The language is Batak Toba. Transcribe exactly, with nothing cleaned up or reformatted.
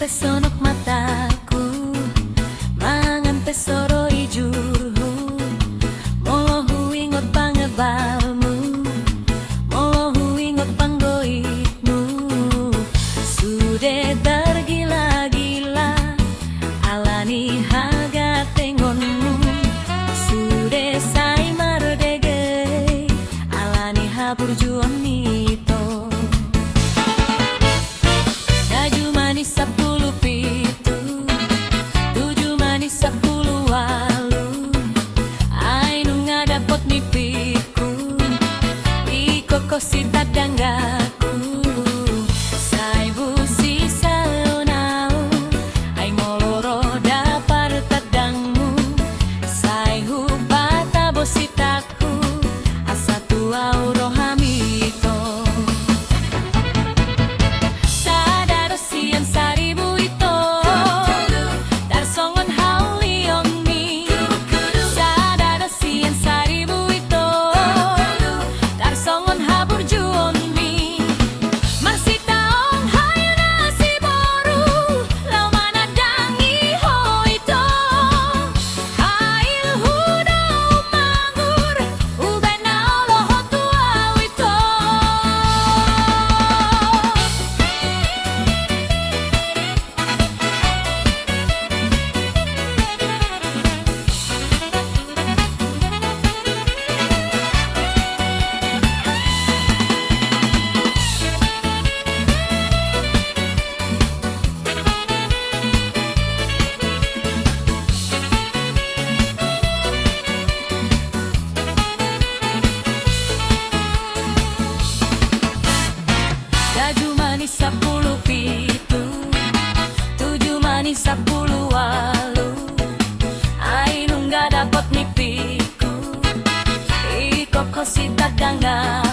Sonok mataku mangan pe so ro ijurhu, molo huingot pangabalmu, molo huingot panggoitmu. Sude targila-gila ala ni hagatengonmu, sude sai mardege ala ni haburjuon ni ito. Na jumani sampulu pitu tu jumani sampulu ualu, ai nunga dapot nipikku, ingkon ho sitandanggaku. Sai busi saonau, ai molo ro da partandangmu, sai hupatabo sitangku, asa tu au roham ito. Sada do sian saribu ito, tarsongon haulionmi. Sada do sian saribu ito, tarsongon haburjuonmi. Marsitaon hayu na siboru, laho manandangi ho ito. Hailhu do umanggur, umbahen na olo ho tu au ito. Na jumani sampulu pitu tu jumani sampulu ualu, ai nunga dapot nipikku, ingkon ho sitandanggaku.